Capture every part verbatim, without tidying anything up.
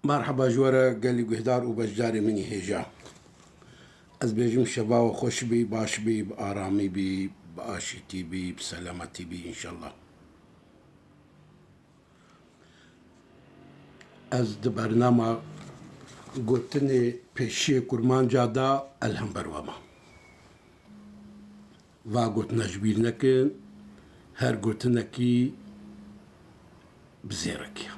Merheba ji we re gelî guhdar û beşdarê min î hêja. Ez bêjim şeva we xweş bî, baş bî, bi aramî bî, bi aşîtî bî, bi selametî bî înşallah. Ez di bernama gotinê pêşiyê kurmanca de ez li hember we me. Va gotina ji bîr nekin, her gotinekî bi zêrekî ye.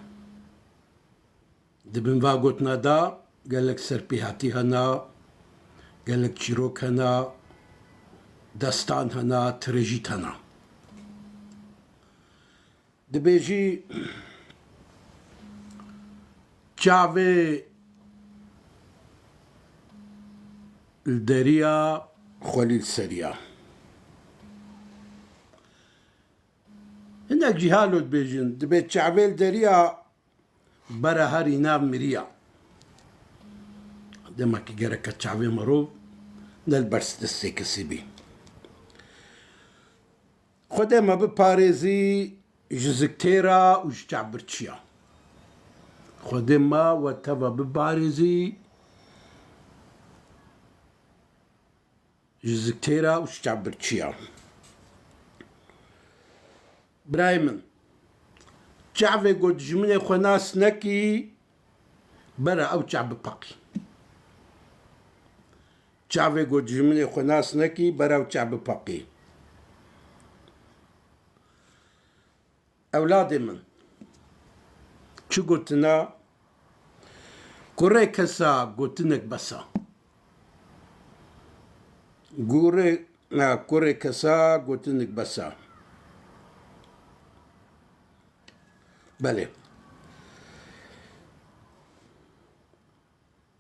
Di bin va gotina de gelek serpêhatî hene, gelek çîrok hene, destan hene, trejît hene. Dibêjî çavê li deriya xwelî li seriya. Hinek jî halo dibêjin, dibê çavê li deriya bere herî nav miriya. Dema ki gereke çavê mirov ne li ber destê kesî bî. Xwedê me biparêzî ji ziktêra û ji çavbirçiya. Xwedê me we teva biparêzî ji ziktêra û ji çavbirçiya. Birayê min, çavê ku dijminê xwe nas nekî, bere ew çav bipeqî. Çavê ku dijminê xwe nas nekî, bere ew çav bipeqî. Ewladê min, çi gotina? Kurê kesa gotinek besa. Gurê, ha, kurê kesa gotinek besa. Belê.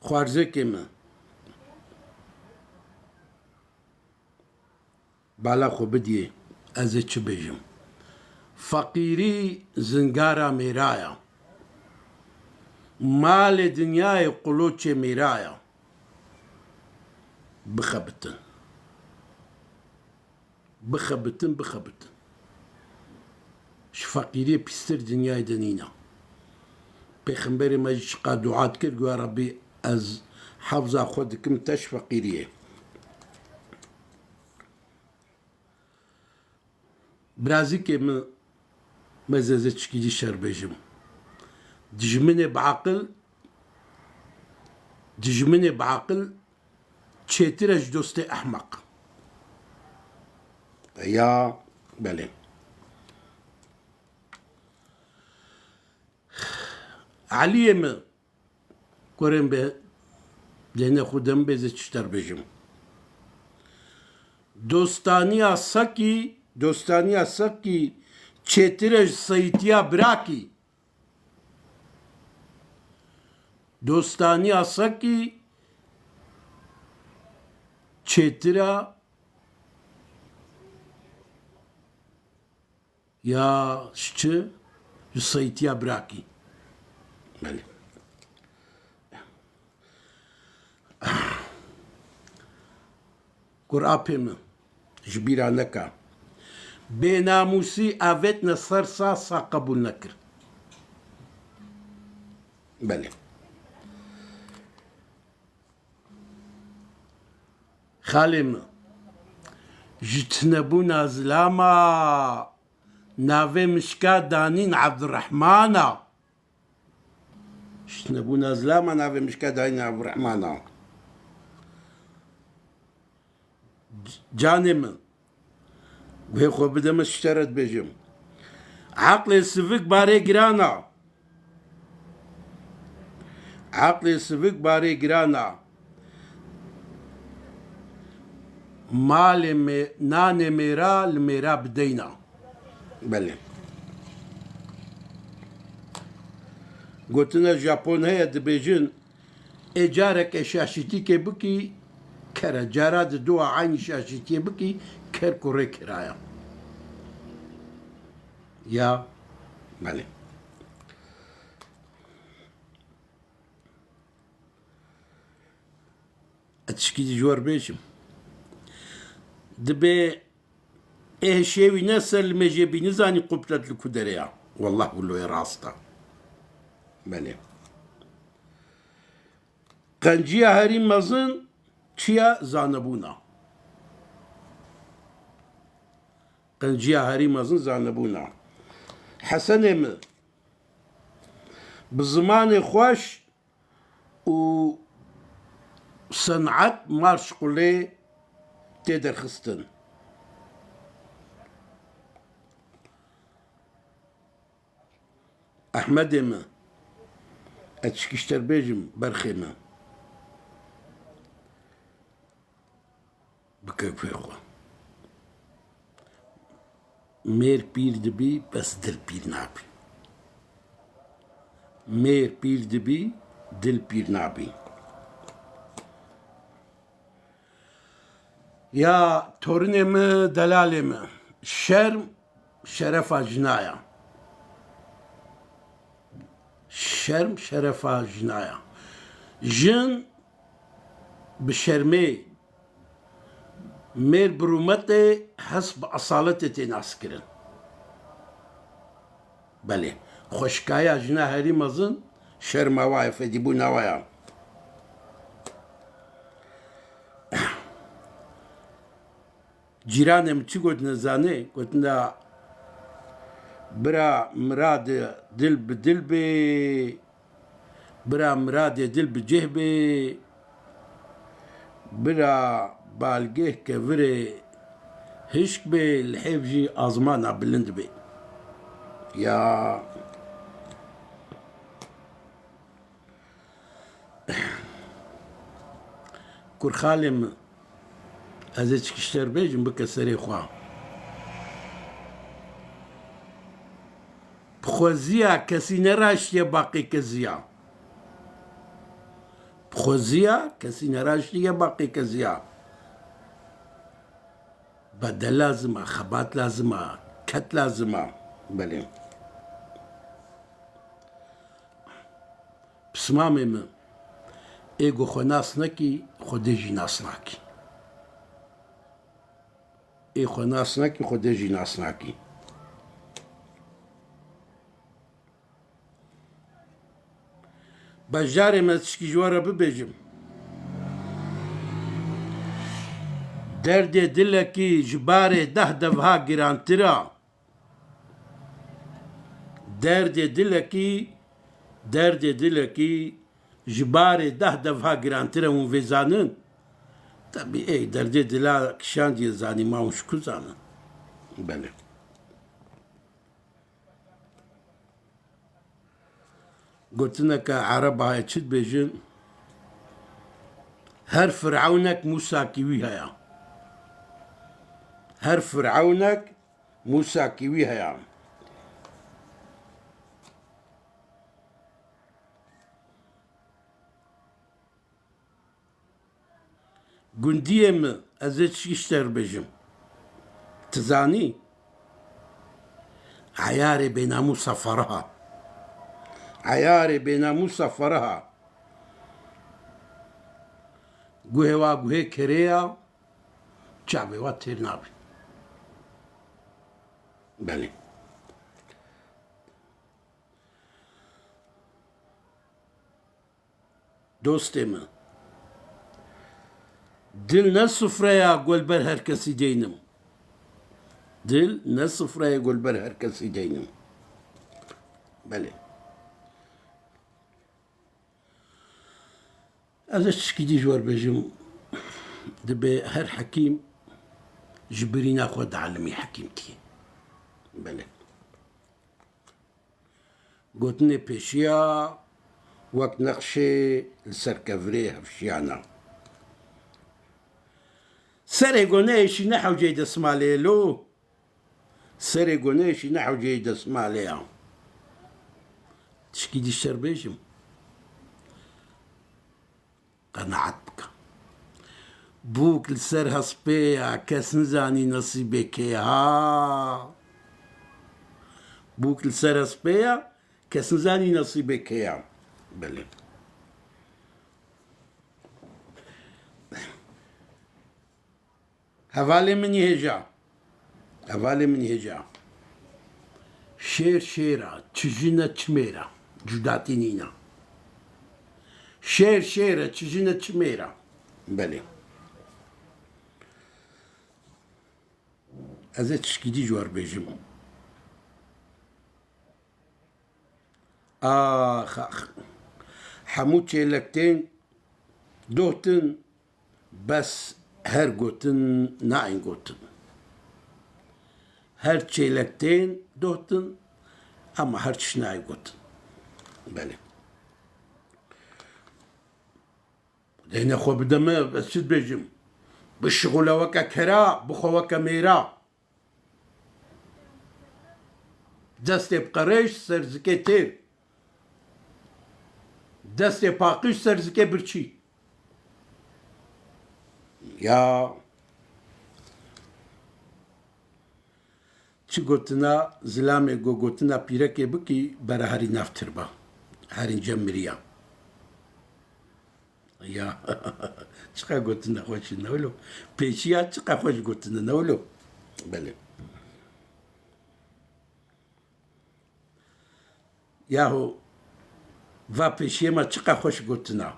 Xwarzêkê min. Bala xwe bidiyê, ez ê çi bêjim? Feqîrî zingara mêra ya. Malê dinyayê quloçê mêra ya. Bixebitin. Bixebitin, bixebitin. Ji feqîriyê pîstir dinyayê de nîne. Pêxemberê me jî çiqas dua dikir, got, "Ya Rebbî, ez hefza xwe dikim te ji feqîriyê." Birazîkê min, me zêzê çikî dî şer bêjim. Dijminê bi aqil, dijminê bi aqil çêtir e ji dostê ehmeq. Ya, belê. Eliyê min, kurên be, dêne xwe dem bêze çi ter bêjim. Dostaniya sekî, dostaniya sekî çêtir e ji seyîtiya birakî. Dostaniya sekî çêtir e ya ji çi? Ji seyîtiya birakî. Belê. Kurapê min, ji bîra neke. Bênamûsî avêtine ser sa, sa qebûl nekir. Belê. Xalê min, ji tinebûna zilama navê mişka danîn Evdirehmana. Ji tinebûna zilama navê mişka danîn Evdirehmana. Canê min, guhê xwe bide min ji te re dibêjim. Eqlê sivik barê giran a. Eqlê sivik barê giran a. Malê me-, nanê mêra li mêra bideyna. Belê. Gotina Japon heye, dibêjin, ê careke şaşîtîkê bikî, ker e. Cara di dua eynî şaşîtiyê bikî, ker kurê kiraya. Ya, belê. Ez tişkî dî ji we re bêjim. Dibê ê hişê wî ne ser limêjê bî, nizanî qublet li ku derê ya. Wallah wilo ye rast e. Belê. Qenciya herî mezin çi ye? Zanebûn e. Qenciya herî mezin zanebûn e. Hesenê min, bi zimanê xweş û sen'et marş qulê tê derxistin. Ehmedê min, ez tişkî ji te re bêjim, berxê min. Bi keyfê xwe. Mêr pîr dibî, bes dil pîr nabî. Mêr pîr dibî, dil pîr nabî. Ya torunê min, delalê min, şerm şerefa jina ya. Şerm şerefa jina ya. Jin bi şermê, mêr bi rûmetê, hest bi esaletê tê naskirin. Belê, xweşikaya jina herî mezin şerma wa ye, fedîbûna wa ye. Cîranê min çi gotine zanê? Gotine, bira miradê dil bi dil bê, bira miradê dil bi cih bê, bira balgeh kevirê hişk bê, li hêv jî azmana bilind bê. Ya. Kurxalê min, ez ê çikişter bêjim, bike serê xwe. Bi xweziya kesî neraştiye baqê keziya. Bi xweziya kesî neraştiye baqê keziya. Bedel lazim e, xebat lazim e, ket lazim e. Belê. Pismamê min, ê ku xwe nas nekî, Xwedê jî nas nakî. Ê xwe nas nekî, Xwedê jî nas nakî. Beşdarê me tişkî ji we re bibêjim. Derdê dilekî ji barê deh devha girantir e. Derdê dilekî, derdê dilekî ji barê deh devha girantir e, hûn vê zanin. Tebî ê derdê dila kişandiye zanî, ma hûn ji ku zanin? Belê. Gotineke Ereba heye, çi dibêjin? Her firawnek Mûsakî wî heye. Her firawnek Mûsakî wî heye. Gundiyê min, ez ê çi ji te re bêjim? Tu zanî? Eyarê bênamûsa feriha. Eyarê bênamûsa feriha. Guhê wa guhê kerê ya, çavê wa têr nabî. Belê. Dostê min, dil ne sufreya ku li ber her kesî deynim. Dil ne sufreya ku li ber her kesî deynim. Belê. Ez ê tişkî dî ji we re bêjim, dibê her hekîm ji birîna xwe dielmî hekîmtiyê. Belê. Gotinê pêşiya wek nexşê li ser kevirê hevşiyana. Serê ku neyêşî ne hewceyê desmalê ye lo. Serê ku neyêşî ne hewceyê desmalê ya. Tişkî dî ji te re bêjim. Qenaet bike. Bûk li ser hespê ya, kes nizanî nesîbê kê ya. Bûk li ser hespê ya, kes nizanî nesîbê kê ya. Belê. Hevalê min î hêja. Hevalê min î hêja. Şêr şêr e, çi jin e, çi mêr e. Cudatî nîne. Şêr şêr e, çi jin e, çi mêr e. Belê. Ez ê tişkî dî ji we re bêjim. Ax, ax. Hemû çêlek tên doh din, bes her gotin nayên gotin. Her çêlek tên doh din, ama her çiş nayê gotin. Belê. Dêne xwe bide min, ez çi dibêjim? Bişixule weke kera, bixwe weke mêra. Destê bi qerêj ser zikê têr. Destê paqij ser zikê birçî. Ya. Çi gotina zilamê go gotina pîrekê bikî, bera herî nav tirba. Herî cem miriya. Ya. Çiqa gotina xweş e, ne wilo? Pêşiya çiqa xweş gotine, ne wilo? Belê. Yahu va pêşiyê me çiqa xweş gotina.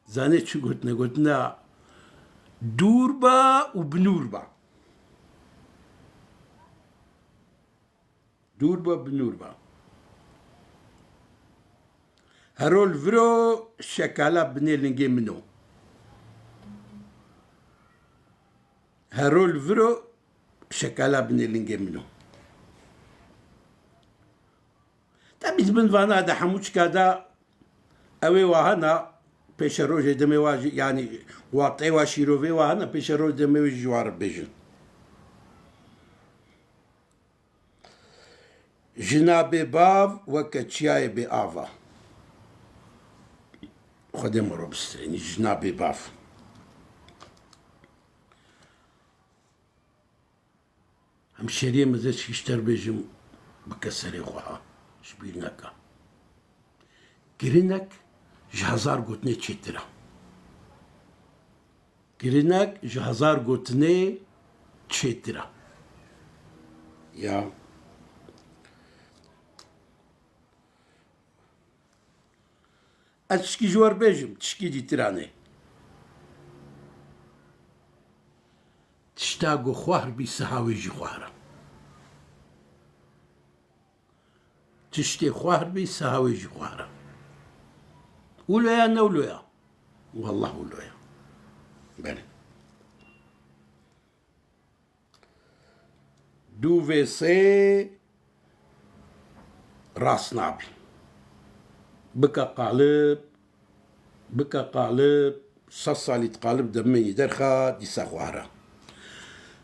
Zanê çi gotine? Gotina dûr ba û binûr ba. Dûr ba, binûr ba. Hero li vir o, şekala binê lingê min o. Hero li vir o, şekala binê lingê min o. Tabî di bin vana de hemû çika de ew ê wahana pêşerojê demê wa jî, yanî wateyê wa şîrovê wahana pêşerojê demê wê jî ji wan re bêjin. Jina bê bav weke çiyayê bê av a. Xwedê me ro bistirênî, jina bê bav. Hemşeriyê min zê çi ji te re bêjim, bike serê xwe ha, ji bîr neke. Kirinek ji hezar gotinê çêtir e. Kirinek ji hezar gotinê çêtir e. Ya. Ez tişkî ji we re bêjim, tişkî dîtiranê. Tişta ku xwehr bî, siha wê jî xwehr e. Tiştê xwehr bî, siha wê jî xwehr e. Wilo ya, ne wilo ya? Wallah wilo ya. Belê. Du vê sê rast nabî. Bike qalib, bike qalib, sed salî di qalib de bimînî derxe, dîsa xwehr e.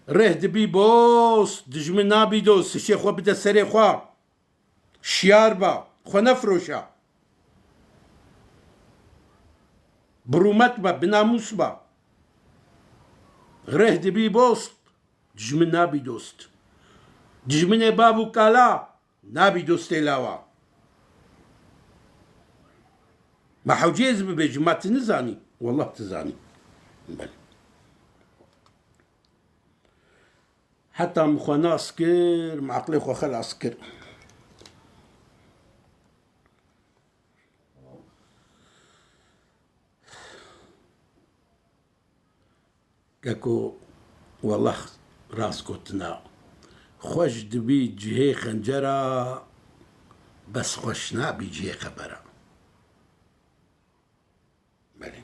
Rêh dibî boz, dijmin nabî dost, hişê xwe bide serê xwe. Şiyar be, xwe nefiroşe. Bi rûmet be, bi namûs be. Rêh dibî boz, dijmin nabî dost. Dijminê bav û kala nabî dostê lawa. Ma hewce ez bibêjim, ma tu nizanî? Wallah tu zanî. Belê. Heta min xwe nas kir, min eqlê xwe xelas kir. Keko, wellah rast gotina. Xweş dibî cihê xencera, bes xweş nabî cihê xebera. Belê.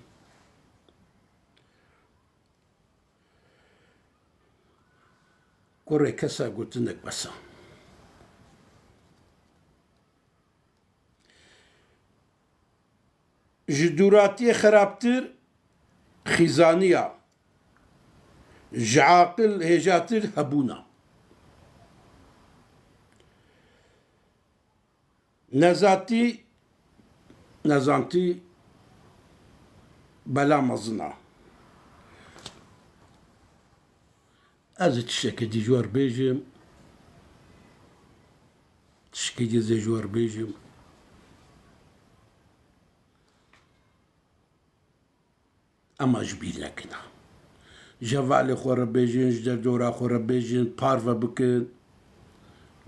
Kurê kesa gotinek bes e. Ji dûratiyê xerabtir xîzaniya, ji aqil hêjatir hebûna. Nezatî, nezantî bela mezin a. Ez ê tiştekê dî ji we re bêjim. Tiştekê dî ez ê ji we re bêjim. Ema ji bîr nekin. Ji hevalê xwe re bêjin, ji derdora xwe re bêjin, parve bikin.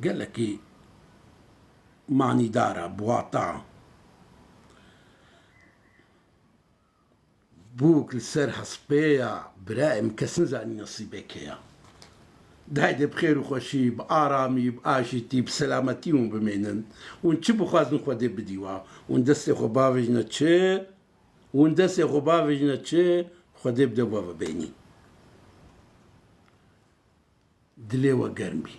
Gelekî manîdar e, buwata. Bûk li ser hespê ya, birayê min, kes nizanî nesîbê kê ya. Dayê dê bi xêr û xweşî, bi aramî, bi aşîtî, bi selametî hûn bimênin. Hûn çi bixwazin Xwedê bidî wa. Hûn destê xwe bavêjine çi? Hûn destê xwe bavêjine çi? Xwedê bide we ve beynî. Dilê we germ bî.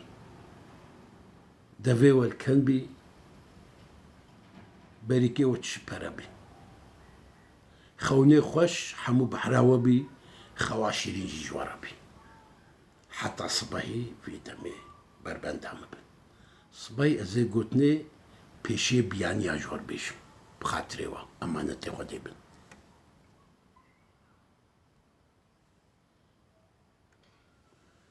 Devê we li ken bî. Berîkê we çi pere bî. Xewnê xweş hemû behra we bî. Xewa şîrîn jî ji we re bî. Heta sibehî vê demê berbenda min bin. Sibehî ez ê gotinê pêşiyê biyaniya ji we re bêjim. Bi xatirê we, emanetê Xwedê bin.